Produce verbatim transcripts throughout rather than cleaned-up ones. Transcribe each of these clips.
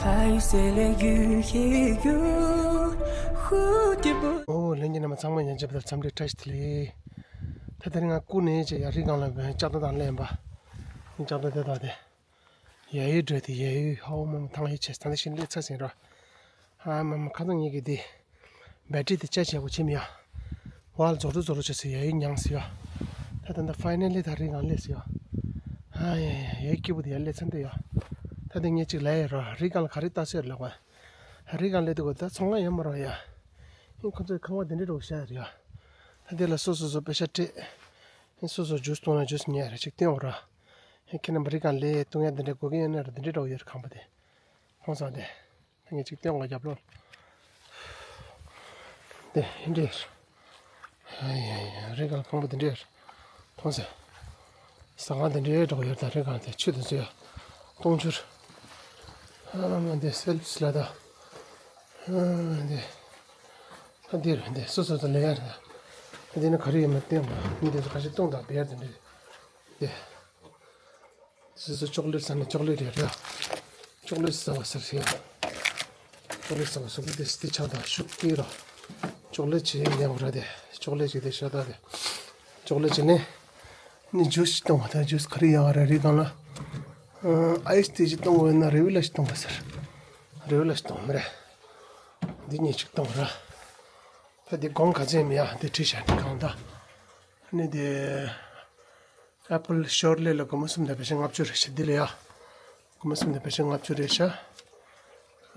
还有谁来遇也有蝴蝶不 ཨོ་ལྷན་རྒྱས་རྣམ་པ་ཚང་མ་ཡང་བསྐྱར་འཚམས་འདྲི་བཀྲ་ཤིས་བདེ་ལེགས། ད་དེ་རིང་ང་ཀུ་ནས་ཅེ་ཡ་རི་སྒང་ལ་ལྕགས་རྟ་དང་ལེན་པ། ལྕགས་རྟ་དེ་དང་དེ། ཡ་ཡུལ་འགྲོ་དེ་ཡ་ཡུལ་ཧ་འོ་མ་མ་ཐང་ཡུལ་ཆེ་ད་ནི་ཤིན་ལེ་ཚ་ཟིན་ར། ཧ་མ་མ་ཁ་ཚང་ཉིད་ཀྱི་དེ། བེ་ཊི་རི་དེ་ཅ་ཆེ་གོ་ཆེ་མི་ཡ། ཝལ་རྫོགས་རུ་རྫོགས་རུ་ཆེ་སི་ཡ་ཡུལ་མྱངས་སི་ཡ། ད་ད་ད་ཕའི་ནལ་ལི་ད་རི་སྒང་ལེ་སི་ཡ། ཧ་ཡ་ཡ་ཡ་ཡུལ་སྐྱིད་པོ་དེ་ཡ་ལེ་ཚན་དེ་ཡ། ད་དེ་ངས་ཅིག་ལ་ཡ་ར་རི་སྒང་ལ་ག་རི་ལྟ་སེ་ལ་བ། རི་སྒང་ལེ་དེ་གོ་ད་ཚོང་ང་ཡ་མ་ར་ཡ། ཁོ་ཚོའི་ཁང་བ་དེ་འདྲ་རོགས་ཤ་ཡ་ར་ཡ། ད་དེ་ལ་སོ་སོ་སོ་པེ་ཤ་སྤྲད། སོ་སོ་ཇུས་གཏོང་ན་ཇུས་ཉོ་ཡ་ར་ཅིག་སྟོན་འོ་ར། ཧེ་ཁྱེད་རྣམ་པ་རི་སྒང་ལེ་གཏོང་ཡ་འདི་འདྲ་དགོས་ཀྱི་ཡོད་ན་ར་འདི་འདྲ་འདྲ་བོ་ཡོད་ར་ཁང་པ་དེ། ཁོང་ཚང་དེ། ད་ངས་ཅིག་སྟོན་འོ་རྒྱབ་ལོ། དེ་ཧེ་འདྲ་ཡོད། ཧ་ཡ་ཡ་རི་སྒང་ཁང་པ་འདི་འདྲ་ཡོད། ཁོང་ཚང་། ཟ་ཁང་འདི་འདྲ་འདྲ་བོ་ཡོད་ད་རི་སྒང་དེ་ཆུ་དེ་ཚོ་ཡ། སྟོང་ཆུར། ཨ་མ་འདི་སེལ་ཕི་ལ་ད། ཨ་འདི། ད་འདིར་འདི་སོ་སོ་ད་ལེ་ཡ་ར། འདི་ནི་ག་རེ་ཡོད་མ་སྟོན་པ་མི་འདི་ཚོ་ཁ་ཤས་སྟོང་དང་བེར་འདི་འདྲ། འདི། སོ་སོ་ཅོག་ལེ་ཊི་ཟ་ནས་ཅོག་ལེ་ཊི་རེད་ར། ཅོག་ལེ་ཊི་ཟ་བ་ཟེར་ཟེར། ཅོག་ལེ་ཊི་ཟ་བ་ཟེར་བུ་དེ་སི་ཏི་ཆགས་དང་ཤུགས་ཀྱིས་ར། ཅོག་ལེ་ཊི་བྱེད་ཡིན་ཡང་ར་དེ། ཅོག་ལེ་ཊི་བྱེད་དེ་ཤ་སྟག་དེ། ཅོག་ལེ་ཊི་བྱེད་ནས། ནི་ཇུས་ཅིག་གཏོང་བ་དང་ཇུས་ག་རེ་ཡང་ར་རི་སྒང་ལ། ཨ་ཨའི་སི་ཊི་ཅིག་གཏོང་བ་ཡིན་ན་རེ་བི་ལ་ཅིག་གཏོང་བ་ཟེར། རེ་བི་ལ་ཅིག་གཏོང་མི་རེད། འདི་གཉིས་ཅིག་གཏོང་ར། ད་འདི་གོང་ག་ཚད་མི་ཡ་འདི་བྲིས་བཞག་འདི་གང་ད། ནི་དེ། ཨེ་པལ་ཤོར་ལེ་ལ་སྒོར་མོ་སུམ་དང་བེ་ཤ་ལྔ་བཅུ་རེད་ཤག་འདི་ལ་ཡ། སྒོར་མོ་སུམ་དང་བེ་ཤ་ལྔ་བཅུ་རེད་ཤག་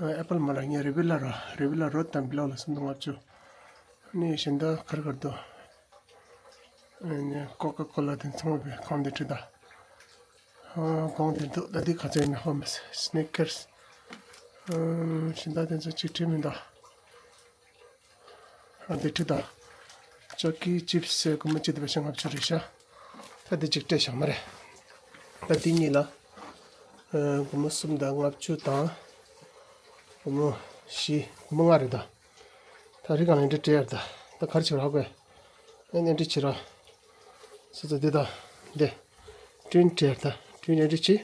ཨེ་པལ་མ་ལ་ངས་རེ་བི་ལ་ར་རེ་བི་ལ་རོ་དང་བི་ལོག་ལ་སུམ་དང་ལྔ་བཅུ། ནི་གཞན་དག་གར་གར་དུ། ནི་ཀོ་ཀ་ཀོ་ལ་དེ་ཚང་མ་བའི་གང་དེ་བྲིས་ད། ཨ་གང་དེ་འདུག་ད་འདི་ག་ཚོད་ཡིན་ན་ཧོ་མ་སི་ནི་ཀར་སི། ཨ་གཞན་དག་དེ་ཚོ་གཅིག་བྲིས་མི་འདུག་ཨ་འདི་ཁྲི་དང་། ཅོ་ཀི་ཅིབ་སི་སྒོར་མོ་གཅིག་དང་བེ་ཤ་ལྔ་བཅུ་རེད་ཤག་ད་འདི་གཅིག་སྤྲད་བཞག་མ་རེད། ད་འདི་གཉིས་ལ། ཨ་སྒོར་མོ་གསུམ་དང་ལྔ་བཅུ་དང་། སྒོར་མོ་བཞི་སྒོར་མོ་ལྔ་རེད་ད། ད་རི་སྒང་ལ་འདི་སྤྲད་ཡ་རེད་ད། ད་ག་རེ་བྱེད་རོགས་དགོས། ཨ་ནི་འདི་བྱེད་རོགས། སོ་སོ་འདི་དང་འདི། ཀྲིན་སྤྲད་ཡ་རེད་ད། ཀྲིན་འདི་བྱེད།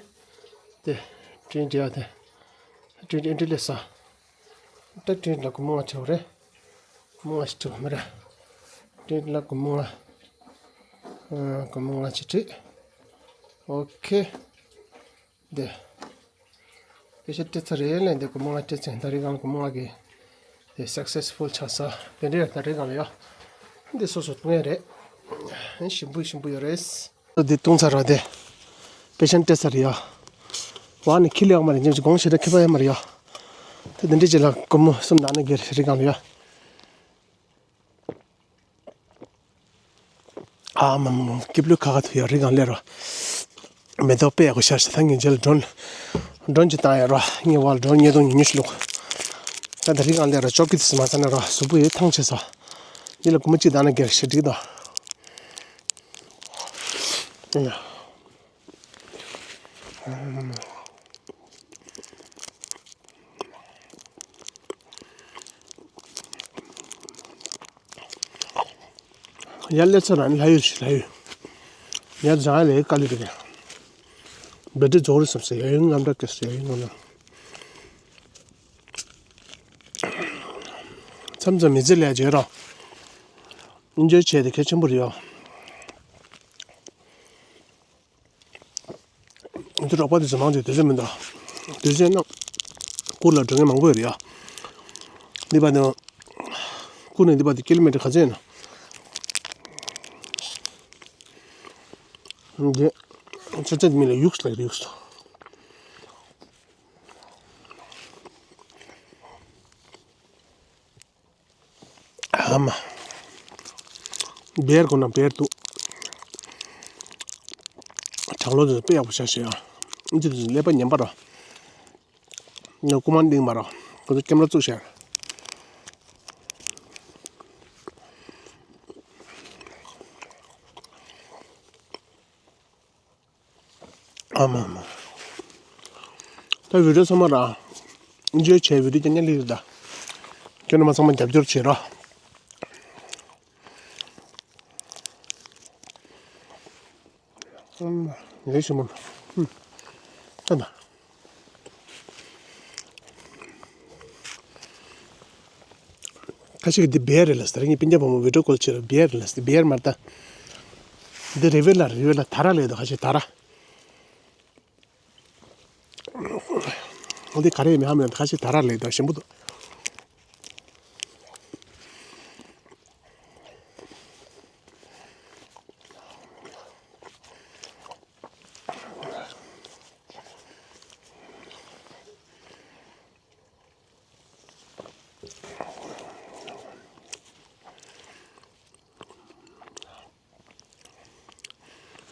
འདི། ཀྲིན་སྤྲད་ཡ་དེ། ཀྲིན་འདི་ལས་ས། ད་ཀྲིན་ལ་སྒོར་མོ་ལྔ་སྤྲད་པ་རེད། སྒོར་མོ་ལྔ་ཞིག་སྤྲད་པ་མ་རེད། ཀྲིན་ལ་སྒོར་མོ་ལྔ། ཨ་སྒོར་མོ་ལྔ་ཞིག་སྤྲད། ཨོ་ཁེ། འདི། པེ་ཤ་སྤྲད་ཚར་རེད་ལས་འདི་སྒོར་མོ་ལྔ་སྤྲད་ཚར་ད་རི་སྒང་ལ་སྒོར་མོ་ལྔ་གི། འདི་སག་སེ་སི་ཕུལ་ཆགས་ས། དེ་འདྲའི་ད་རི་སྒང་ལ་ཡ། འདི་སོ་སོ་བཏུང་ཡ་རེད། ཞིམ་པོ་ཞིམ་པོ་ཡོད་རེད། འདི་བཏུང་ཚར་ར་དེ། པེ་ཤ་སྤྲད་ཚར་ཡ། བ་ནི་ཁི་ལེ་ཡོག་མ་རེད་ཉམས་ཀྱི་དགོངས་ཤེས་ར་ཁི་པ་ཡ་མ་རེད་ཡ། ད་འདི་འདྲའི་ཅིག་ལ་སྒོར་མོ་གསུམ་དང་ཨ་ན་སྒེར་རི་སྒང་ལ་ཡ། ཨ་མ་མ་སྐྱིབས་ལུས་ཁ་ཁ་ཐུ་ཡ་རི་སྒང་ལས་རོ། མེ་ཏོག་དཔེ་ཡག་པོ་ཤར་ཤག་ད་ངས་རྗེས་ལ་ཌོན། ཌོན་ཅིག་བཏང་ཡ་རོ། ངས་བ་ལ་ཌོན་ཉིས་སྟོང་ཉི་ཤུ་བླུགས། ད་ད་རི་སྒང་ལས་རོ་ཅོག་གི་དེ་སི་མ་ཚ་ན་རོ་གཟུགས་པོ་ཡོད་ཐང་ཆད་སོ། ཡིད་ལ་སྒོར་མོ་གཅིག་བཏང་ན་སྒེར་ཞེ་འགྲིག་དང་། ཡར་སླེབས་ཚར་ན་ལྷ་ཡུལ་ཞིག་ལྷ་ཡུལ། ཡར་འཛེག་ཡ་ལས་དཀའ་ལས་རེད། བེ་ཏི་རྫོགས་རེད་བསམ་སོང་ཡ་ཡུལ་རྔམ་དྲག་སྐྱེས་སོང་ཡ་ཡུལ་རྔམ་དྲག་མཚམས་མཚམས་མི་ཚེ་ལས་བརྗེད་རོགས། ཨིན་ཇོའི་བྱས་ཏེ་གལ་ཆེན་པོ་རེད་ཡ། འདི་རོགས་པ་དེ་ཚོ་མང་ཆེ་དུས་ཚོད་མི་འདུག་དུས་ཚོད་ན། ཀུར་ལ་འགྲོ་མཁན་མང་པོ་ཡོད་རེད་ཡ། འདི་པ་དེ། ཀུར་ནས་འདི་པ་དེ་ཀི་ལོ་མི་ཊར་ག་ཚོད་ཡིན་ན། འདི། ཚོད་ཚོད་མི་ལ་ཡུགས་ལ་ཡུགས། ཨ་མ། བེར་དགོས་ན་བེར་འདུག་གྲང་ལོ་དེ་ཚོ་དཔེ་ཡག་པོ་བྱ་ཞེས་ཨ། འདི་དེ་ཚོ་ཀླད་པ་ཉན་པ་ར། ང་རྐུ་མ་འདིང་མ་ར། ཁོ་ཚོ་ཀེམ་ར་བཙུགས་ཤག་ཨ་མ་མ། ད་བི་ཌིའོ་ཚང་མ་ར། འཇོ་བྱས་བི་ཌིའོ་རྐྱང་རྐྱང་སླེབས་ཡོད་ད། ཁྱོད་རྣམ་པ་ཚང་མ་རྒྱབ་སྐྱོར་བྱེད་རོགས། ཨ་མ། ལས་ཞིམ་པོ། ཧུམ། ད་ད། ཁ་ཤས་ཀྱིས་འདི་བེར་རེད་ལབ་ཟེར། ངས་སྤུན་ཀྱག་བུ་མོ་བི་ཌིའོ་ཀོལ་བྱས་ར། བེར་རེད་ལབ་ཟེར། བེར་མ་རེད་ད། འདི་རི་ཝེ་ལ་རེད། རི་ཝེ་ལ་དར་ར་ལབ་ཡོད་ད། ཁ་ཤས་དར་ར། འདི་ག་རེ་ཡིན་མིན་ཧ་མི་ཡོད། ཁ་ཤས་དར་ར་ལབ་ཡོད་ད། ཞིམ་པོ་འདུག།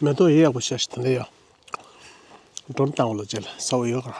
མེ་ཏོག་ཡེ་ཡག་པོ་ཤར་ཤག་དེ་འདྲ་ཡོད། ཌོན་བཏང་བ་ལ་རྗེས་ལ་ས་འོག་ཡོད་ག་ར།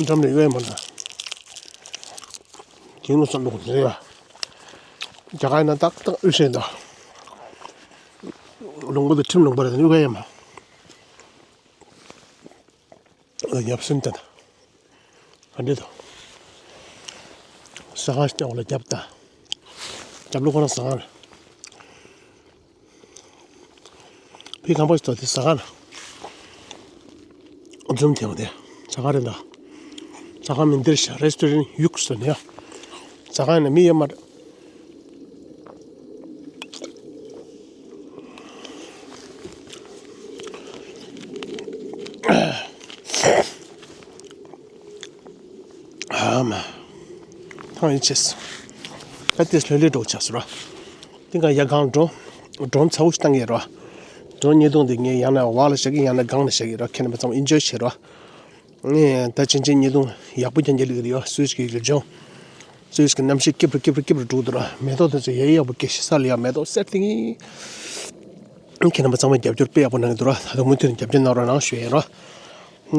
འགྲམ་ནས་གཡོ་ཡ་མ་ན། གྱེན་ལོག་ས་ལོག་ཟེར་ཡ། རྒྱ་གར་ཡིན་ན་ཏག་ཏག་གཡོ་ཤེས་འདུག། ལུང་པ་དང་ཁྲིམས་ལུང་པ་རེད། གཡོ་ཡ་མ། ཡབ་སྲིན་དེ་ད། ཨ་འདྲེ་དང་། ཟ་ཁང་ཞིག་ཀྱང་ལ་རྒྱབ་ད། རྒྱབ་ལོགས་ཁོ་རང་ཟ་ཁང་རེད། ཕི་ཁང་པ་ཞིག་ད་དེ་ཟ་ཁང་རེད། འཛུམ་དེ་བ་དེ་ཟ་ཁང་རེད་ད། ཟ་ཁང་མིན་འདིར་ཤ་རེ་སི་ཊོ་རན་ཡུག་སོ་ནི་ཡ། ཟ་ཁང་ཡིན་ན་མི་ཡོད་མ་རེད། ཨ་མ། ཐང་ཡིན་ཆེས། ད་ལྟའི་ལྷོད་ལྷོད་འགྲོ་ཆགས་སོ་ར། དེང་ག་ཡ་གང་འགྲོ། ཌོན་ཚ་བོ་ཞིག་བཏང་ཡས་ར། ཌོན་ཉེས་རྡུང་དེ་ངས་ཡང་ན་བར་ལ་བཞག་གི། ཡང་ན་སྒང་ལ་བཞག་གི་ར། ཁྱེད་རྣམ་པ་ཚང་མ་ཨིན་ཇོའི་བྱེད་ར། ངས་ད་ཕྱིན་ཆད་ཉེས་རྡུང་ཡག་པོ་རྐྱང་རྐྱང་སླེབས་ཀྱི་རེད་ཡ། སུས་ཀྱི་ལ་ཇོང་། སུས་ཀྱི་གནམ་གཤིས་སྐྱིབ་རུ་སྐྱིབ་རུ་སྐྱིབ་རུ་འགྲོ་གི་འདུག་ར། མེ་ཏོག་དེ་ཚོ་ཡ་ཡ་ཡག་པོ་སྐྱེ་ཤི་ས་ལ་ཡ། མེ་ཏོག་སེར་ཐིང་ངེ་ཁྱེད་རྣམ་པ་ཚང་མས་རྒྱབ་སྐྱོར་དཔེ་ཡག་པོ་གནང་གི་འདུག་ར། ད་དུང་མུ་མཐུད་ནས་རྒྱབ་སྐྱོར་གནང་རོགས་གནང་ཞུ་ཡིན་ར།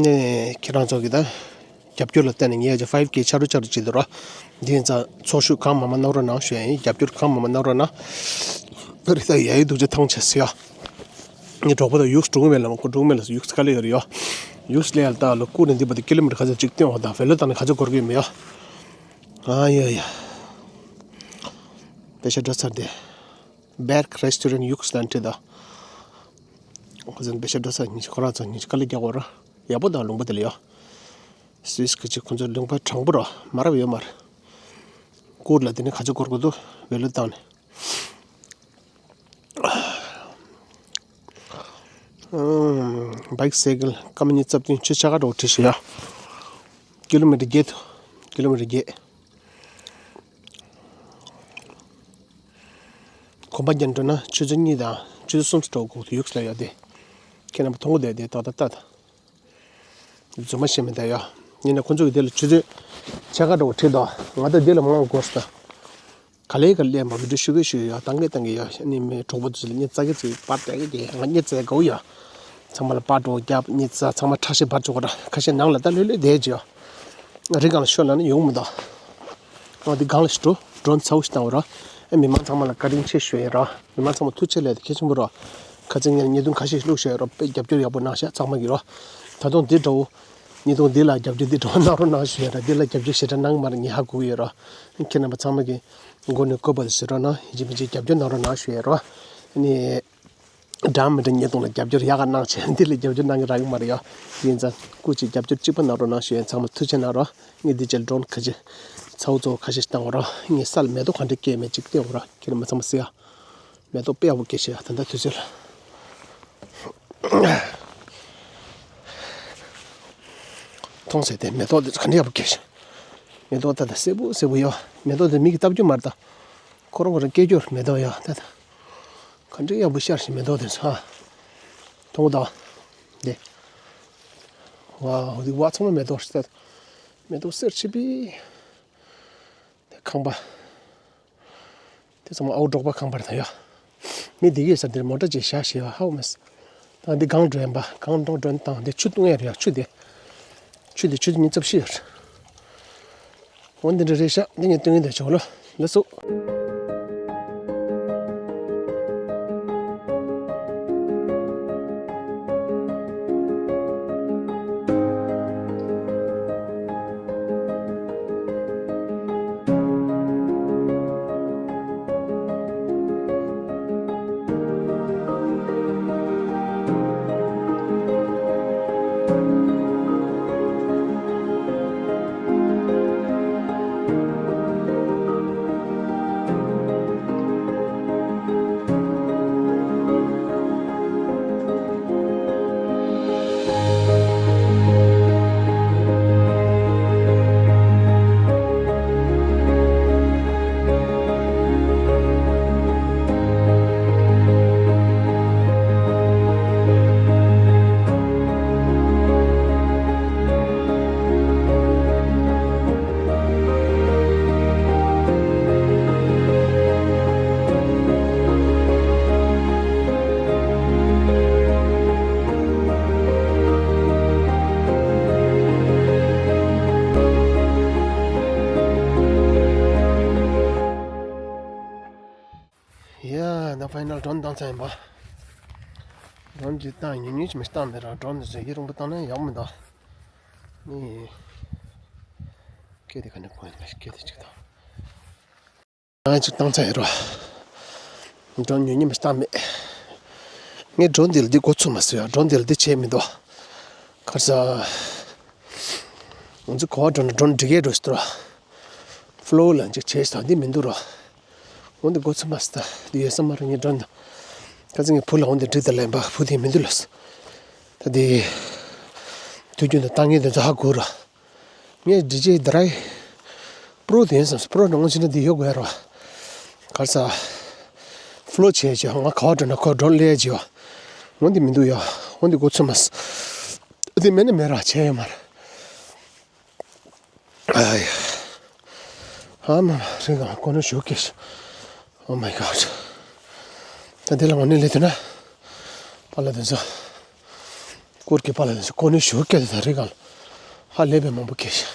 ནས་ཁྱེད་རང་ཚོ་གི་ད་རྒྱབ་སྐྱོར་ལ་བརྟེན་ནས་ངས་ཀྱི་ཕའིབ་ཀེ་ཆ་རུ་ཆ་རུ་བྱེད་འདུག་ར། འདི་ཡིན་ཙང་ཚོགས་ཞུགས་གང་མང་མང་གནང་རོགས་གནང་ཞུ་ཡ་ཡིན། རྒྱབ་སྐྱོར་གང་མང་མང་གནང་རོགས་གནང་། ཨ་རི་ད་ཡ་ཡི་སྡུག་ཅག་ཐང་ཆད་སོ་ཡ། ངས་གྲོགས་པོ་དང་ཡུགས་འགྲོ་གི་མེད་ལ། མ་ཁོ་འགྲོ་གི་མེད་ལ་སོ། ཡུགས་ག་ལེ་ཡོད་རེད་ཡ། ཡུགས་ལ་ཡ་ལ་ད་ལོ་སྐུ་ནས་འདི་བར་དུ་ཀི་ལོ་མི་ཊར་ག་ཚོད་ཅིག་བཏོན་འོ་ད་བེ་ལོ་བཏང་ནས་ག་ཚོད་འགོར་གི་ཡོད་མེད་ཡ། ཨ་ཡ་ཡ། པེ་ཤ་འགྲོ་ཚར་ཏེ། བེར་རེ་སི་ཊོ་རན་ཡུགས་ལ་འཁྲིད་ད། ཁོ་ཚོ་པེ་ཤ་འགྲོ་ཚར་ཉིན་ཁོ་རང་ཚོ་ཉིན་དཀའ་ལས་རྒྱག་གོ་ར། ཡག་པོ་དང་ལུང་པ་དེ་ལ་ཡོད། སུས་ཀྱི་ཅིག་ཁོ་ཚོ་ལུང་པ་དྲང་པོ་ར་མ་རབས་ཡོད་མ་རེད། སྐུ་ལ་དེ་ནས་ག་ཚོད་འགོར་དགོས་འདུག་བེ་ལོ་བཏང་ནས། ཨང་། བྷའིག་སའི་ཀལ་སྐར་མ་ཉི་ཤུ་རྩ་བདུན་ཆུ་ཚོད་ཕྱེད་ཀ་འགྲོ་བྲིས་ཤག་ཡ། ཀི་ལོ་མི་ཊར་བརྒྱད་དུ། ཀི་ལོ་མི་ཊར་བརྒྱད། གོམ་པ་བརྒྱབ་འགྲོ་ན་ཆུ་ཚོད་གཉིས་དང་ཆུ་ཚོད་གསུམ་ཙམ་འགྲོ་དགོས་འདུག་ཡུགས་ལ་ཡོད་དེ། ཁྱེད་རྣམ་པ་མཐོང་གི་བསྡད་དེ་ཏག་ཏག་ཏག་ཏག། རྫུན་མ་བཤད་མི་བསྡད་ཡ། ཡིན་ན་ཁོ་ཚོ་གི་དེ་ལ་ཆུ་ཚོད་ཕྱེད་ཀ་འགྲོ་བ་ཁྲིད་དོ། ང་ད་འདི་ལ་མང་འགོར་སོང་ད། ག་ལེ་ག་ལེ་མ་བི་ཌིའོ་ཤུ་གི་ཤུ་ཡ། བཏང་གི་བཏང་གི་ཡ། ཨ་ནི་མི་གྲོགས་པོ་ཚོ་ལ་སྙན་ཚ་གི་ཚིག་པར་བཏང་གི་དེ་ང་སྙན་ཚ་གོ་ཡ། ཚང་མ་ལ་པར་འགྲོ་རྒྱབ་སྙན་ཚ་ཚང་མ་ཁྲ་ཤེས་པར་འཇོག་ར། ཁ་ཤས་ནང་ལ་ད་ལྷོད་ལྷོད་བསྡད་ཀྱི་ཡ། རི་སྒང་ལ་ཤོད་ལ་ནི་ཡོང་མི་འདུག་ང་འདི་སྒང་ལ་ཞིག་འགྲོ། ཌོན་ཚ་བོ་ཞིག་བཏང་བ་ར། ཨེ་མི་མང་ཚང་མ་ལ་བཀའ་དྲིན་ཆེ་ཞུ་ཡིན་ར། མི་མང་ཚང་མ་ཐུགས་རྗེ་ཆེ་ལབ་ཡ་དེ་གལ་ཆེན་པོ་ར། ཁ་ཚིག་ངས་ཉེས་རྡུང་ཁ་ཤས་ཤིག་བླུགས་ཞུ་ཡིན་ར། དཔེ་རྒྱབ་སྐྱོར་ཡག་པོ་གནང་ཤག་ཚང་མ་གིས་ར། ད་དུང་འདི་འདྲ་བོ། ཉེས་རྡུང་འདི་ལ་རྒྱབ་སྐྱོར་འདི་འདྲ་བོ་གནང་རོགས་གནང་ཞུ་ཡིན་ར། འདི་ལ་རྒྱབ་སྐྱོར་ཞེ་དྲག་གནང་གི་མ་རེད། ངས་ཧ་གོ་གི་ཡོད་ར། ཁྱེད་རྣམ་པ་ཚང་མ་གིས་མགོ་ནས་སྐུ་པར་དུ་ཞུ་རོགས་གནང་། ཡིན་གཅིག་མིན་གཅིག་རྒྱབ་སྐྱོར་གནང་རོགས་གནང་ཞུ་ཡིན་ར། ཨ་ནི། འདྲ་མི་འདྲ་ཉེས་རྡུང་ལ་རྒྱབ་སྐྱོར་ཡག་ག་གནང་བྱས། འདི་ལ་རྒྱབ་སྐྱོར་གནང་གི་རག་གི་མ་རེད་ཡ། ཡིན་ཙང་སྐུ་མཁྱེན་རྒྱབ་སྐྱོར་གཅིག་པ་གནང་རོགས་གནང་ཞུ་ཡ། ཚང་མ་ཐུགས་རྗེ་གནང་རོགས། ངས་འདི་ཅེར་ཌོན་ཁ་ཅིག་ཚ་བོ་ཚ་བོ་ཁ་ཤས་ཤིག་བཏང་བ་རོགས། ངས་ས་ལ་མེ་ཏོག་ག་འདྲ་སྐྱེས་མེད་ཅིག་བལྟས་བ་རོགས། ཁྱེད་རྣམ་པ་ཚང་མ་གཟིགས་ཡ། མེ་ཏོག་དཔེ་ཡག་པོ་སྐྱེས་ཤག་ཡ། ད་ལྟ་དུས་ཚོད་ལ། མཐོང་ཟེར་ཏེ་མེ་ཏོག་འདི་ག་འདྲ་ཡག་པོ་སྐྱེས་ཤག་མེ་ཏོག་ད་ལྟ་སེར་པོ་སེར་པོ་ཡོད། མེ་ཏོག་འདི་མིག་གིས་ལྟ་རྒྱུ་མ་རེད་ད། ཁོ་རང་ཁོ་རང་སྐྱེ་རྒྱུ་རེད་མེ་ཏོག་ཡ། ད་ད། ག་འདྲ་ཡག་པོ་ཤར་ཞིག་མེ་ཏོག་དེ་ཚོ། མཐོང་དང་། འདི། ཝའོ། འདི་བ་ཚང་མ་མེ་ཏོག་རེད། མེ་ཏོག་སེར་ཆེ་པི། དེ་ཁང་པ། དེ་ཚང་མ་ཨའུ་འབྲོག་པ་ཁང་པ་རེད་ད་ཡ། མི་བསྡད་ཀྱི་ས་འདིར་མོ་ཊ་ཅིག་བཞག་ཤེས་པ་ཧ་གོ་མ་སོང་། ད་འདི་གངས་འགྲོ་ཡིན་པ། གངས་འགྲོ་འགྲོ་བཏང་། འདི་ཆུ་བཏུང་ཡ་རེད་ཡ། ཆུ་དེ་ཆུ་དེ་ཆུ་དེ་ཉིན་རྩ་བཞི་ཡོད་རེད། འོ་འདི་འདྲ་རེད་ཤག་འདི་ངས་སྟོན་གྱིན་བསྡད་ཆོག་ལོ། ལགས་སོ། ཡ། ད་ཕའི་ནལ་ཌོན་བཏང་ཚར་ཡིན་པ། ཌོན་ཅིག་བཏང་། ཉུང་ཉུང་ཅིག་མི་བཏང་མེད་ར། ཌོན་དེ་ཚོ་ཡི་རང་པོ་བཏང་ན་ཡག་མི་འདུག་ནི། སྐད་དེ་ག་ནས་གོ་ཡིན་པ། སྐད་དེ་ཅིག་བཏང་། ང་ཅིག་བཏང་ཚར་ཡིན་ར། ཌོན་ཉུང་ཉུང་མི་བཏང་མེད། ངས་ཌོན་དེ་ལ་འདི་འགོ་ཚུགས་མ་སོང་ཡ། ཌོན་དེ་ལ་འདི་བྱས་མི་འདུག་ག་རེ་ཟ། ང་ཚོ་ག་པར་འགྲོ་ན་ཌོན་འགྲིག་གི་འགྲོ་ཞིག་འདུག་ར། ཕ་ལོ་ལ་ཅིག་བྱས་ཤག་འདི་མི་འདུག་ར། འོ་འདི་འགོ་ཚུགས་མ་སོང་། ད་འདི་ཡོད་ས་མ་རེད། ངས་ཌོན་ད། ཁ་སང་ངས་བུ་ལ་འོ་འདི་འགྲིག་ད་ལབ་པ། བུ་དེ་མི་འདུག་ལབ་སོང་། ད་འདི་དུས་རྒྱུན་དུ་བཏང་མཁན་དེ་ཚོ་ཧ་གོ་ར། ངས་འདི་ཅིག་ད་ར་པྲོ་དེ་ཡིན་བསམ་སོང་། པྲོ་འདྲ་ངོ་ཅིག་ན་འདི་ཡོད་དགོས་ར། ག་རེ་ཟ། ཕ་ལོ་བྱས་བྱས་ང་ག་པར་འགྲོ་ན་ཁོ་ཌོན་སླེབས་བྱས། འོ་འདི་མི་འདུག་ཡ། འོ་འདི་འགོ་ཚུགས་མ་སོང་། འདི་མེད་ན་མེད་ར། བྱས་ཡོད་མ་རེད། ཨ་ཡ། ཨ་མ་མ། རི་སྒང་ལ་ཀོ་ནེ་ཞུ་སྐད་ཤོད། Oh my God། ད་འདི་ལ་ངོ་ནས་སླེབས་ཐུབ་ན། པཱ་ལགས་དེ་ཚོ། སྐོར་གྱི་པཱ་ལགས་དེ་ཚོ་ཀོ་ནེ་ཞུ་སྐད་དེ། ད་རི་སྒང་ལ་ཧ་ལས་པའི་མང་པོ་སྐད་ཤོད།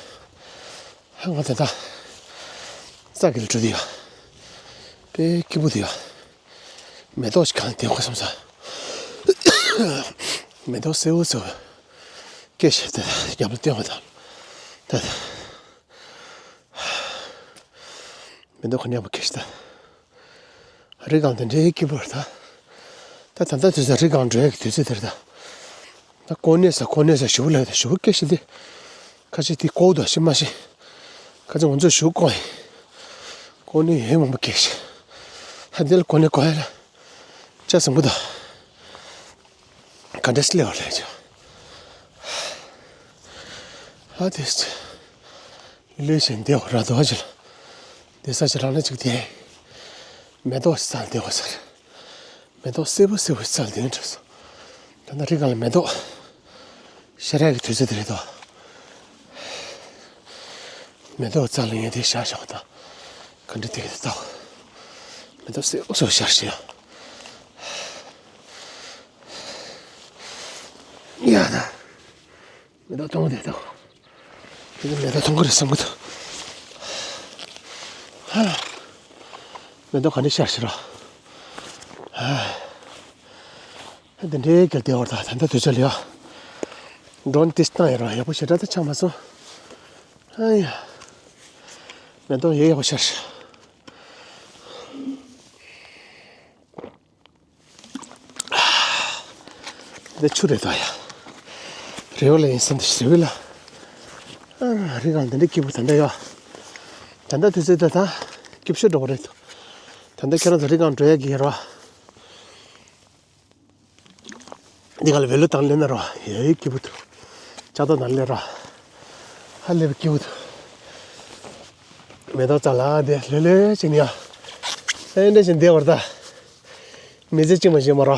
ཧ། ང་དེ་ད་ས་གི་ལ་འགྲོ་དུས་ཡ། དཔེ་སྐྱིད་པོ་འདུག་ཡ། མེ་ཏོག་ཞིག་གང་བསྡད་ཁོ་བསམ་ས། མེ་ཏོག་སེར་པོ་སེར་པོ་སྐད་ཤོད་དེ། རྒྱབ་ལ་བསྟན་པ་དང་། ད་མེ་ཏོག་ཁོ་མཉམ་པོ་སྐད་ཤོད་དེ། རི་སྒང་དེ་འདྲའི་སྐྱིད་པོ་རེད་ད། ད་ད་ལྟ་དུས་ཚོད་རི་སྒང་འགྲོ་ཡག་གི་དུས་ཚོད་དེ་རེད་ད། ད་ཀོ་ནེ་ཟེར་ཀོ་ནེ་ཟེར་ཞུ་ལབ་ད། ཞུ་སྐད་ཤོད་དེ། ཁ་ཤས་དེ་ཀོ་དང་ཤི་མ་ཤི། ཁ་ཤས་ང་ཚོ་ཞུ་ཀོ་ཡིན། ཀོ་ནེ་ཡོད་མང་པོ་སྐད་ཤོད། ཧ། འདི་ལ་ཀོ་ནེ་ཀོ་ཡ་ལ། ཅག་བཟང་པོ་དང་། ག་འདྲ་སླེབས་པ་ལས་ཅི། ཨ་དེ་ལུས་ཤིང་བདེ་བ་ར་དོ་ཅི་ལ། བདེ་ས་ཅི་རང་ལ་ཅིག་བདེ། མེ་ཏོག་ཅིག་བཙལ་བདེ་བ་ཟེར། མེ་ཏོག་སེར་པོ་སེར་པོ་བཙལ་བདེ་འགྲོ་སོང་། ད་ནི་རི་སྒང་ལ་མེ་ཏོག་ཤར་ཡག་གི་དུས་ཚོད་དེ་རེད་དོ། མེ་ཏོག་བཙལ་ལ་ངས་དེ་བཞག་བཞག་ད། ག་འདྲ་དེ་གི་ལྟ། མེ་ཏོག་སེར་པོ་སེར་པོ་ཤར་ཤག་ཡ། ཡ་ད། མེ་ཏོག་མཐོང་གི་འདུག་དེ་ནི་མེ་ཏོག་མཐོང་གི་རེད་བསམ་གི་འདུག་ཧ། མེ་ཏོག་ག་འདྲ་ཤར་ཤག་ར། ཧ། དེ་འདྲའི་གལ་ཏེ་བར་ད་ད་ལྟ་དུས་ཚོད་ལ་ཡ། ཌོན་ཏིས་བཏང་ཡ་ར་ཡག་པོ་ཞེ་དྲག་ད་ཆགས་མ་སོང་། ཨ་ཡ། མེ་ཏོག་ཡག་ཡག་པོ་ཤར་ཤག་འདི་ཆུ་རེད་ད་ཡ། རི་བོ་ལ་ཡིན་བསམ་དུ་རི་བོ་ལ། ཨ། རི་སྒང་འདི་འདྲ་སྐྱིད་པོ་ད་ལྟ་ཡ། ད་ལྟ་དུས་ཚོད་ད་ད་སྐྱིད་ཤོས་འགྲོ་གི་རེད། ད་ལྟ་ཁྱེད་རང་ཚོ་རི་སྒང་འགྲོ་ཡག་གི་ཡོད་ར། འདི་ག་ལ་བེ་ལོ་བཏང་སླེབས་ན་ར་ཡ་ཡི་སྐྱིད་པོ་འདུག་ལྕགས་ཐག་བཏང་སླེབས་ར། ཧ་ལས་པའི་སྐྱིད་པོ་འདུག་མེ་ཏོག་བཙལ་ལ་དེ་ལྷོད་ལྷོད་བྱས་ནས་ཡ། ཨེ་འདྲ་བྱས་བསྡད་པ་རེད་ད། མི་ཚེ་གཅིག་མ་བྱས་མ་ར།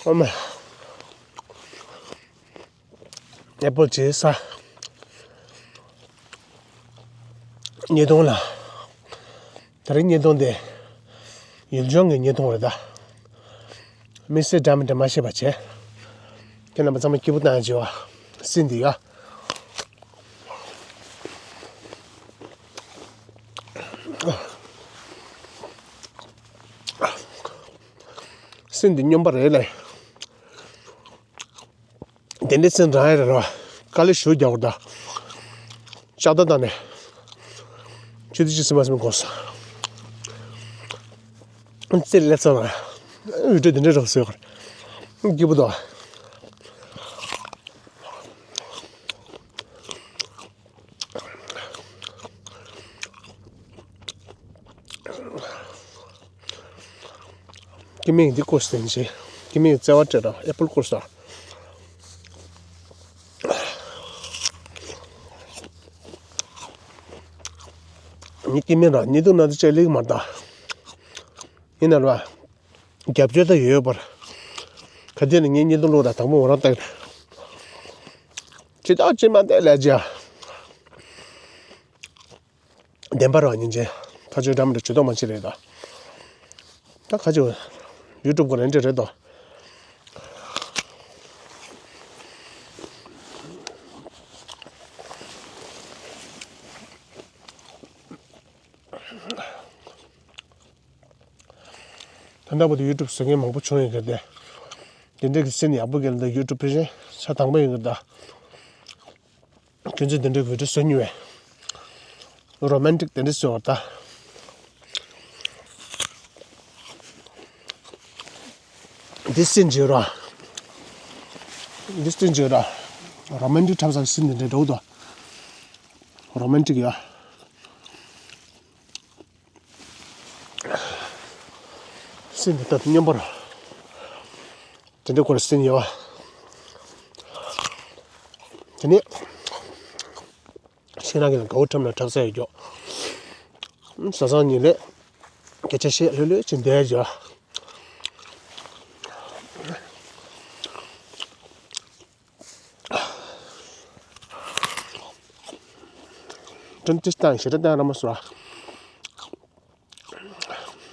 ཨ་མ། ཨེ་པལ་བྱས་ཟ། ཉིས་སྟོང་ལ། ད་རིང་ཉིས་སྟོང་དེ། ཡུལ་ལྗོངས་ཀྱི་བརྙན་ཐུང་རེད་ད། དམིགས་བསལ་འདྲ་མི་འདྲ་མ་ཤེས་པ་བྱས། ཁྱེད་རྣམ་པ་ཚང་མ་སྐྱིད་པོ་བཏང་ཡ་བྱེད་པ། སྲིད་འདི་ཡ། སྲིད་འདི་སྨྱོན་པ་རེད་ལས། དེ་འདྲའི་སེམས་རང་ཡ་རེད་ར། དཀའ་ལས་ཞུ་རྒྱག་དགོས་ད། ལྕགས་རྟ་བཏང་ནས། ཆུ་ཚོད་གཅིག་ཟིན་མ་ཟིན་གོ་ས། རྩེ་སླེབས་ཚར་ལ། ཡུལ་གྲུ་དེ་འདྲའི་རོགས་ཟེར་གར། སྐྱིད་པོ་དང་། སྐྱེ་དམན་འདི་སྐོར་ཟེར་ཞེས། སྐྱེ་དམན་བརྩེ་བ་སྤྲད་དང་ཨེ་པལ་སྐོར་ཟེར། ངས་སྐྱེ་དམན་ར་ཉེས་དུ་ན་དུ་བཅད་ལེགས་མ་ད། ཡིན་ན་ར། རྒྱབ་སྐྱོར་ད་ཡོད་པར། ག་དེ་ནི་ངས་ཉེས་དུ་ལོག་ད་དང་པོ་འོ་རང་བཏང་། ཅི་ད་ཅི་མ་བལྟས་ལས་ཀྱང་། བདེན་པ་རང་ཉིན་བྱས། ཁ་ཆོས་འདྲ་མི་འདྲ་ཇུས་གཏོགས་མ་བྱེད་རེད་ད། ད་ཁ་ཆོས། ཡུ་ཊུབ་གི་རེད་འདྲ་རེད་དོ། ད་ལྟ་བར་དུ་ཡུ་ཊུབ་བཟོ་མཁན་མང་པོ་བྱུང་ཡོད་ཀྱི་རེད་དེ། དེ་འདྲའི་གི་སེམས་ཡག་པོ་གལ་ཏེ་ཡུ་ཊུབ་ཕལ་ཆེར་ཆ་དང་པོ་ཡིན་གྱི་རེད་ད། ཁྱོད་ཚོས་དེ་འདྲའི་བི་ཌིའོ་བཟོ་མྱོང་བས། རོ་མན་ཊིག་དེ་འདྲ་བཟོ་བ་ད། འདི་སྲིད་འཇིགས་ར། འདི་སྲིད་འཇིགས་ར། རོ་མན་ཊིག་འཁྲབ་ས་སྲིད་འདི་འདྲ་འགྲོ་དོ། རོ་མན་ཊིག་ཡ། སྲིད་འདི་ལྟ་དུ་སྙོམས་པར། དེ་འདྲའི་སྐོར་ཟིན་ཡོད། དེ་ནས་ཤིང་ནགས་ཀྱི་དགའ་བོ་ཁྲོམ་ལ་འཁྲབ་ས་ཡོད་ཀྱོག་བཟའ་ཚང་གཉིས་ལས་སྐད་ཆ་བཤད་ལྷོད་ལྷོད་ཅིག་བསྡད་ཡོད། དྲན་ཏིས་དང་ཞེ་དྲག་བཏང་ར་མ་སོ།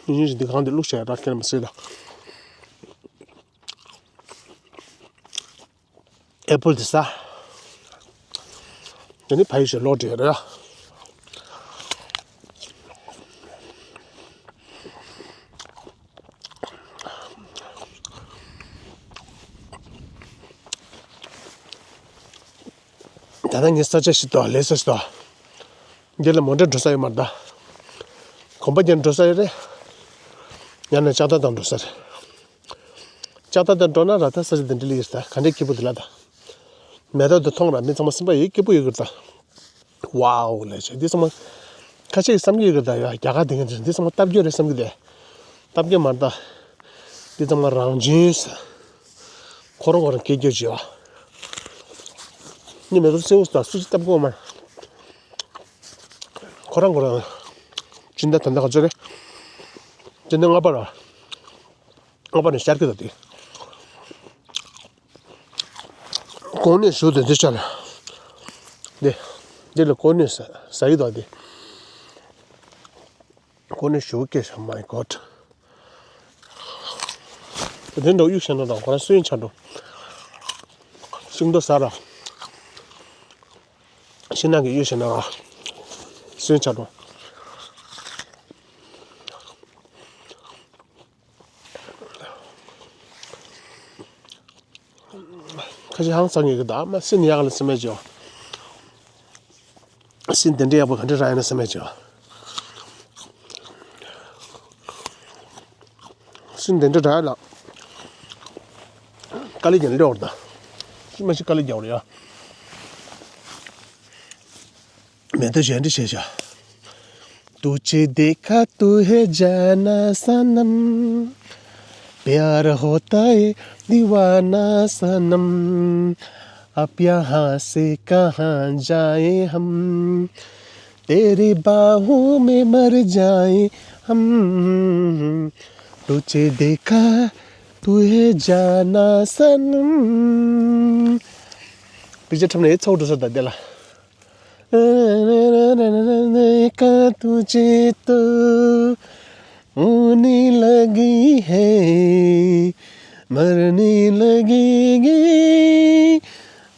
ཉིན་ཞིག་འདི་གང་དུ་བླུགས་བྱས་ར་ཁྱེར་མ་སྲིད་ལ། ཨེ་པལ་དེ་ཟ། དེ་ནི་ཕ་ཡུལ་ཞིག་ལོག་འགྲོ་ཡ་རེད། ད་ལྟ་ངའི་ས་ཆ་ཞིག་ཏོ་ལས་ས་ཞིག་ཏོ། འདི་ལ་མོ་ཊ་འགྲོ་ས་ཡོད་མ་རེད་ད། གོམ་པ་རྒྱག་འགྲོ་ས་ཡོད་རེད། ཡང་ན་ལྕགས་རྟ་དང་འགྲོ་ས་རེད། ལྕགས་རྟ་དང་འགྲོ་ན་ར་ད་ས་ཆ་འདི་འདྲ་ལ་ཡོད་ས་ག་འདྲའི་སྐྱིད་པོ་འདི་ལ་ད། མེ་ཏོག་འདི་མཐོང་ར་མི་ཚང་མ་སེམས་པ་ཡི་སྐྱིད་པོ་ཡོད་གི་རེད་ད། ཝའོ་ལས་བྱས་འདི་ཚང་མ། ཁ་ཤས་ཀྱིས་བསམ་གྱི་ཡོད་གི་རེད་ད་ཡ་རྒྱ་གར་དེ་ངས་འདི་ཚང་མ་སྟབས་བསྐྱོད་རེད་བསམ་གི་དེ། སྟབས་བསྐྱོད་མ་རེད་ད། འདི་ཚང་མ་རང་བྱུང་ས། ཁོ་རང་ཁོ་རང་སྐད་རྒྱག་བྱེད་པ། ནི་མེ་ཏོག་སེའུ་ད་སུ་ཞིག་བཏབ་དགོས་མ། ཁོ་རང་ཁོ་རང་། སྤྱི་ཟླ་ད་ལྟ་ག་ཚོད་རེད། སྤྱི་ཟླ་ལྔ་པ་ར། ལྔ་པ་ནས་ཤར་གི་ད་དེ། གོང་ནས་ཞུ་དེ་འདི་ཆ་ལ། འདི། འདི་ལ་གོང་ནས་ཟ་ཟ་ཡི་ད་དེ། གོང་ནས་ཞུ་སྐད་ཤ་མའི་གོ་ད། དེ་འདྲ་གཡུག་བཞག་ན་དང་ཁོ་རང་སུན་ཆ་འགྲོ། ཤིང་ཏོག་ཟ་ར། ཤིང་ནགས་ཀྱི་གཡུག་བཞག་ན་ར། སུན་ཆ་འགྲོ། ཁ་ཤས་ཧང་སང་ངེས་ཀྱི་ད་མ་སྲིད་ནི་ཡག་ལ་སེམས་མེད་ཅོ། སྲིད་འདི་འདྲ་ཡག་པོ་ག་འདྲ་རག་ཡིན་ན་བསམ་མེད་ཅིང་། སྲིད་འདི་འདྲ་རག་ལ། དཀའ་ལས་ཀྱང་ལོག་ད། ཤི་མ་ཤི་དཀའ་ལས་རྒྱག་རེད་ཡ། མེ་ཏོག་གཞན་འདྲ་བྱས་བྱ། तुझे देखा तू है जाना सनम, प्यार होता है दीवाना सनम, अब यहाँ से कहाँ जाए हम, तेरी बाहों में मर जाए हम, तुझे देखा तू है जाना सनम। དཔེ་ཆ་འཁྲབ་ནས་ཚོགས་འགྲོ་ས་ད་དེ་ལ། देखा तुझे तो होने लगी है, मरने लगेगी,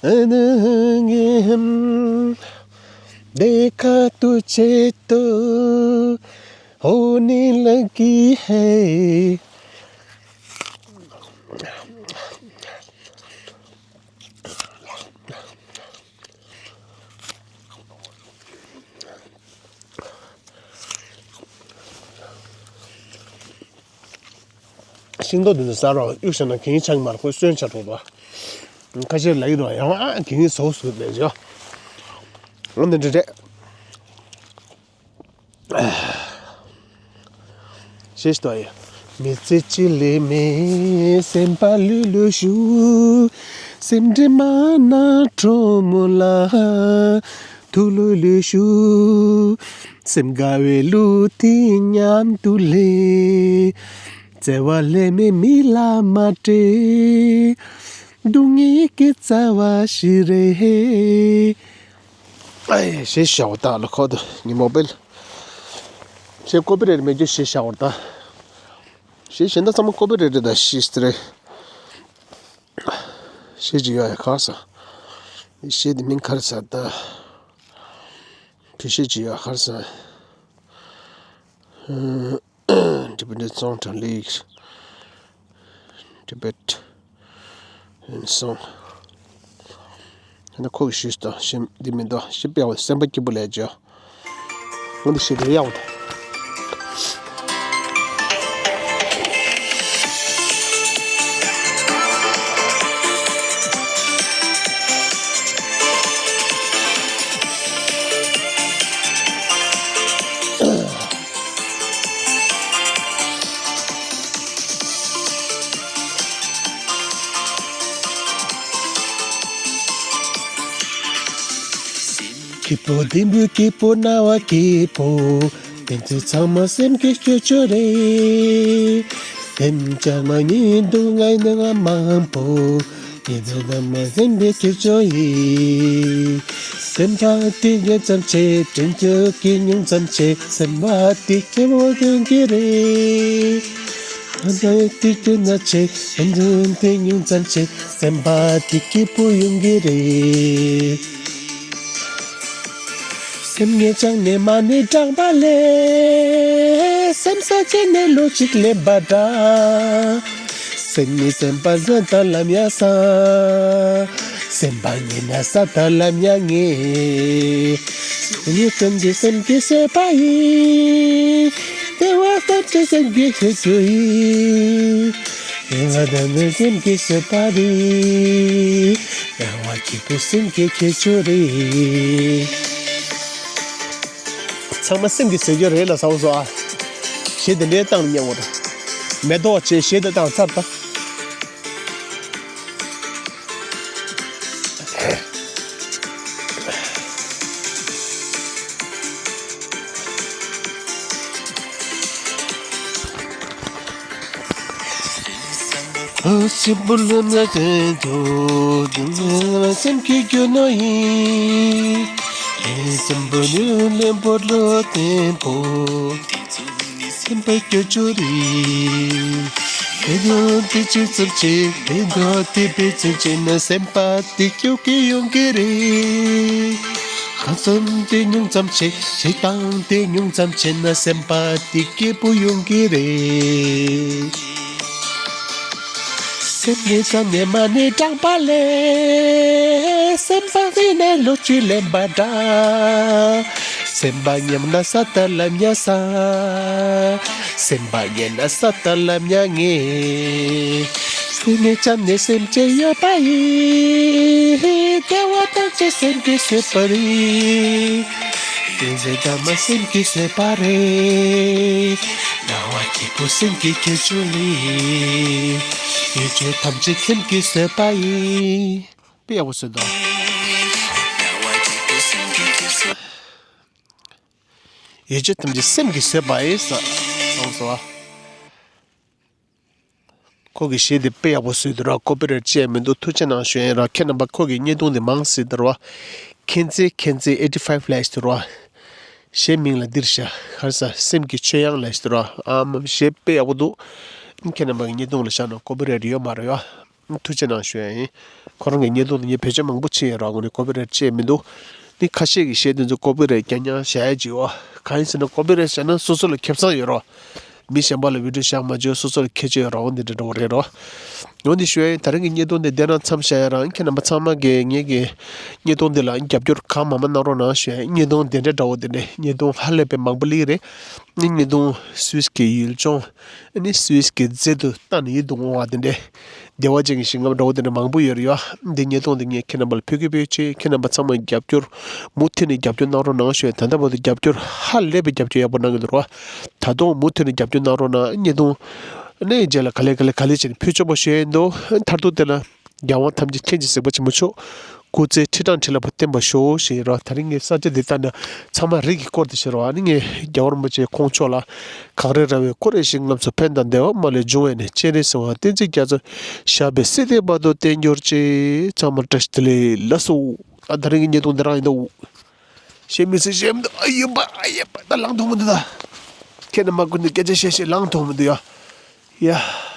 अनंगे हम देखा तुझे तो होने लगी है। ཤིང་ཏོག་འདི་ཚོ་ཟ་རོགས། གཡུག་བཞག་ན་གིན་ཆག་མར་ཁོ་སོན་ཆ་འགྲོ་དོ། ཁ་ཤས་ལ་ཡིན་རོགས། ཡང་ཨ་གིན་བཟོ་བཟོ་མེད་ཅོ། འོ་འདི་འདྲ་རེད། ཤེས་ཏོ་ཡ། མི་ཚེ་གཅིག་ལས་མེད་སེམས་པ་ལྷོད་ལྷོད་ཞུ། སེམས་ཁྲལ་མ་ན་གྲོགས་མོ་ལ་ཐུགས་ལྷོད་ལྷོད་ཞུ། སེམས་དགའ་བའི་གླུ་དེ་མཉམ་དུ་ལེན། བརྩེ་བ་ལས་མེད་མི་ལ་མ་སྤྲད། སྡུག་བསྔལ་གྱི་རྩ་བ་ཞིག་རེད། ཨེ་ཞེས་བྱ་བ་དག་ལ་ཁོ་ཏུ་ཉི་མོ་པེལ། ཞེས་ཀོ་པི་རེད་མེད་རྒྱུ་ཞེས་བྱ་བ་དག་ཞེས་བྱེད་ན་ཚང་མ་ཀོ་པི་རེད་རེད་ད་ཤིས་ཏི་རེད། ཞེས་ཀྱི་ཡོད་ཡ་ཁར་ས། ཞེས་དེ་མིང་ཁར་ས་ད། དེ་ཞེས་ཀྱི་ཡོད་ཁར་ས། Tibetan song to lead Tibet in song. ཡང་ན་ཁོ་གི་ཤུལ་དང་ཤིམ་འདི་མི་འདུག་ཤིམ་པའི་འོག་སེམས་པ་སྐྱིད་པོ་ལས་བྱོས། ང་འདི་ཤེས་དེ་ཡག་པོ་འདུག་སྐྱིད་པོ་ལྡེམ་པོ་སྐྱིད་པོ་རྣ་བ་སྐྱིད་པོ། དེ་ཚོ་ཚང་མ་སེམས་ཀྱི་སྤྱོད་ཕྱོགས་རེད། སེམས་ཅན་མ་ཉིད་སྡུག་བསྔལ་ནི་ང་མང་པོ། ཡིན་ཚེ་ད་མ་སེམས་པའི་སྤྱོད་ཕྱོགས་ཡིན། སེམས་པ་དེ་ཉུང་ཙམ་བྱེད། དྲིན་ཆོག་གི་ཉུང་ཙམ་བྱེད། སེམས་པ་དེ་སྐྱིད་པོ་ཡོང་གི་རེད། ཨ་ནི་དེ་ཁྱོད་ན་ཆེ། ཨ་ནི་དེ་ཉུང་ཙམ་ཆེ། སེམས་པ་དེ་སྐྱིད་པོ་ཡོང་གི་རེད། སེམས་ངན་བྱང་ནས་མ་ཎི་བགྲངས་པ་ལས། སེམས་གསོ་བྱས་ནས་ལོ་གཅིག་ལེན་པ་འདྲ། སེམས་ངན་སེམས་པ་བཟང་དང་ལམ་ཡང་བཟང་། སེམས་པ་ངན་ན་ས་དང་ལམ་ཡང་ངན། སེམས་ངན་སེམས་ཀྱི་སེམས་ཀྱི་བཟོད་པ་ཡིན། བདེ་བ་ཐམས་ཅད་སེམས་ཀྱི་ཁྱད་ཆོས་ཡིན། བདེ་བ་ཐམས་ཅད་སེམས་ཀྱི་བཟོད་པ་རེད། བདེ་བ་སྐྱིད་པོ་སེམས་ཀྱི་ཁྱད་ཆོས་རེད། ཚང་མ་སེམས་ཀྱི་བཟོད་རྒྱུ་རེད་ལ་ཟ་བོ་བཟོ་ཨ། གཞས་དེ་འདྲའི་བཏང་ནས་ཉན་འོ་ར། མེ་ཏོག་ཅེས་གཞས་དེ་བཏང་ཚར་ད། སེམས་པ་ལ་ན་དོན་དུ་སེམས་ཀྱི་རྒྱུ་ནོར་ཡིན། སེམས་པ་ལ་ལེན་པོ་བློ་བརྟན་པོ། སེམས་པའི་སྐྱོ་ཅོ་རེད། བདེ་འདོད་དེ་ཅི་ཙམ་ཆེ། བདེ་འདོད་དེ་བེད་ཙམ་ཆེ་ན་སེམས་པ་དེ་སྐྱོ་གི་ཡོང་གི་རེད། གང་ཙམ་དེ་ཉུང་ཙམ་ཆེ། བྱེད་སྟངས་དེ་ཉུང་ཙམ་ཆེ་ན་སེམས་པ་དེ་སྐྱིད་པོ་ཡོང་གི་རེད། སེམས་ངན་བྱང་ནས་མ་ཎི་བགྲངས་པ་ལས། སེམས་པ་ངན་ན་ལོ་གཅིག་ལེན་པ་འདྲ། སེམས་པ་ངན་ན་ས་དང་ལམ་ཡང་ས། སེམས་པ་ངན་ན་ས་དང་ལམ་ཡང་ངན། སེམས་ངན་བྱང་ནས་སེམས་ཅན་ཡོད་པ་ཡིན། བདེ་བ་ཐམས་ཅད་སེམས་ཀྱིས་བཟོས་པ་རེད། དེ་ཚེ་ད་མ་སེམས་ཀྱིས་བཟོས་པ་རེད། སྣང་བ་སྐྱིད་པོ་སེམས་ཀྱི་ཁྱད་ཆོས་ཡིན། ཡོད་ཚད་ཐམས་ཅད་སེམས་ཀྱིས་བཟོས་པ་ཡིན། དཔེ་ཡག་པོ་བཟོས་འདུག་ཡོད་ཚད་ཐམས་ཅད་སེམས་ཀྱིས་བཟོས་པ་ཡིན་ས། སོང་སོ། ཁོ་གི་གཞས་འདི་དཔེ་ཡག་པོ་བཟོས་འདུག་ར། ཀོ་པི་རེ་ཊི་བཅས་མི་འདུག་ཐུགས་རྗེ་གནང་ཞུ་ཡིན་ར། ཁྱེད་རྣམ་པ་ཁོ་གི་བརྙན་ཐུང་འདི་མང་སྲིད་འདུག་ར། ཁྱེད་ཚེ་ཁྱེད་ཚེ་ཨེ་ཊི་ཕའིབ་ལེགས་འདུག་ར། གཞས་མིང་ལ་འདིར་བཞག་ག་རེ་ཟ། སེམས་ཀྱི་ཆོས་དབྱངས་ལ་ཞེས་དུ་ར། ཨ་མ་གཞས་དཔེ་ཡག་པོ་འདུག་ཁྱེད་རྣམ་པ་གི་བརྙན་ཐུང་ལ་བཞག་ན་ཀོ་པི་རའེ་ཊི་ཡོད་མ་རེད་ཡ། ཐུགས་རྗེ་གནང་ཞུ་ཡ་ཡིན། ཁོ་རང་གི་བརྙན་ཐུང་དེ་ངས་བེད་སྤྱོད་མང་པོ་བྱས་ཡོད་ར། དངོས་གནས་ཀོ་པི་རའེ་ཊི་བཅད་མི་འདུག་ནི་ཁ་ཤས་ཀྱི་གཞས་དེ་ཚོ་ཀོ་པི་རའེ་ཊི་རྐྱང་རྐྱང་བཞག་ཡ་ཅིག་ཡོད། གང་ཡིན་ཟེར་ན་ཀོ་པི་རའེ་ཊི་བཞག་ན་སོ་སོ་ལ་ཁེ་བཟང་ཡོད་ར། མི་གཞན་པ་ལ་བི་ཌིའོ་བཞག་མ་བཅུག་སོ་སོ་ལ་ཁེ་ཆེ་ཡོད་ར། འོ་འདི་འདྲ་འདྲ་བོ་རེད་རོ། འོ་འདི་ཞུ་ཡ་ཡིན། ད་རིང་གི་བརྙན་ཐུང་འདི་འདི་རང་མཚམས་བཞག་ཡ་རང་། ཁྱེད་རྣམ་པ་ཚང་མ་གིས་ངེད་ཀྱི་བརྙན་ཐུང་འདི་ལ་རྒྱབ་སྐྱོར་གང་མང་མང་གནང་རོགས་གནང་ཞུ་ཡ་ཡིན། བརྙན་ཐུང་འདི་འདྲ་འདྲ་བོ་འདི་འདྲ་བརྙན་ཐུང་ཧ་ལས་པའི་མང་པོ་སླེབས་རེད། ནི་བརྙན་ཐུང་སུད་སི་གི་ཡུལ་ལྗོངས། ནི་སུད་སི་གི་རྫི་དུ་ལྟ་ནས་ཡིད་དུ་འོང་བ་དེ་འདྲས། བདེ་བ་ཅན་གྱི་ཞིང་ཁམས་འདྲ་བོ་དེ་འདྲ་མང་པོ་ཡོད་རེད་ཡ། འདི་བརྙན་ཐུང་འདི་ངས་ཁྱེད་རྣམ་པ་ལ་ཕུལ་གི་ཕུལ་ཆེད། ཁྱེད་རྣམ་པ་ཚང་མ་རྒྱབ་སྐྱོར་མུ་མཐུད་ནས་རྒྱབ་སྐྱོར་གནང་རོགས་གནང་ཞུ། ད་ལྟ་བར་དུ་རྒྱབ་སྐྱོར་ཧ་ལས་པའི་རྒྱབ་སྐྱོར་ཡག་པོ་གནང་གི་འདུག་ར། ད་དུང་མུ་མཐུད་ནས་རྒྱབ་སྐྱོར་གནང་རོགས་གནང་། བརྙན་ཐུང་ནས་རྗེས་ལ་ག་ལེ་ག་ལེ་ག་ལེ་བྱས་ནས་ཕུལ་ཆོག་པ་ཞུ་ཡ་ཡིན་འདུག་མཐར་ཐུག་དེ་ལ། རྒྱལ་དབང་ཐམས་ཅད་མཁྱེན་ཅིང་གཟིགས་པ་ཆེན་པོ་མཆོག་སྐུ་ཚེ་ཁྲི་ཕྲག་ཁྲི་ལ་བརྟན་པར་ཤོག་ཞེས་རོ། ད་རིང་གི་ས་ཆ་འདི་ལྟ་ན་ཚང་མ་རི་གི་སྐོར་དུ་ཕྱིར་བ། ནི་ངས་རྒྱལ་བ་རིན་པོ་ཆེ་ཁོང་མཆོག་ལ་གངས་རི་ར་བས་བསྐོར་བའི་ཞིང་ཁམས་སུ་ཕན་དང་བདེ་བ་མ་ལུས་འབྱུང་བའི་གནས། སྤྱན་རས་གཟིགས་དབང་བསྟན་འཛིན་རྒྱ་མཚོ་ཞབས་པད་སྲིད་མཐའི་བར་དུ་བརྟན་གྱུར་ཅིག་ཚང་མར་བཀྲ་ཤིས་བདེ་ལེགས་ལགས་སོ། ཨ་ད་རིང་གི་བརྙན་ཐུང་འདི་རང་ཡིན་འདུག་བཤད་མི་སྲིད་བཤད་མི་འདུག་ཨ་ཡོད་པ་ཨ་ཡོད་པ་ད་ལངས་ཐུབ་མི་འདུག་ད་ཁྱེད་རྣམ་པ་ཀུན་ཏུ་སྐད་ཆ་བཤད་བཤད་ལངས་ཐུབ་མི་འདུག་ཡ། ཡ།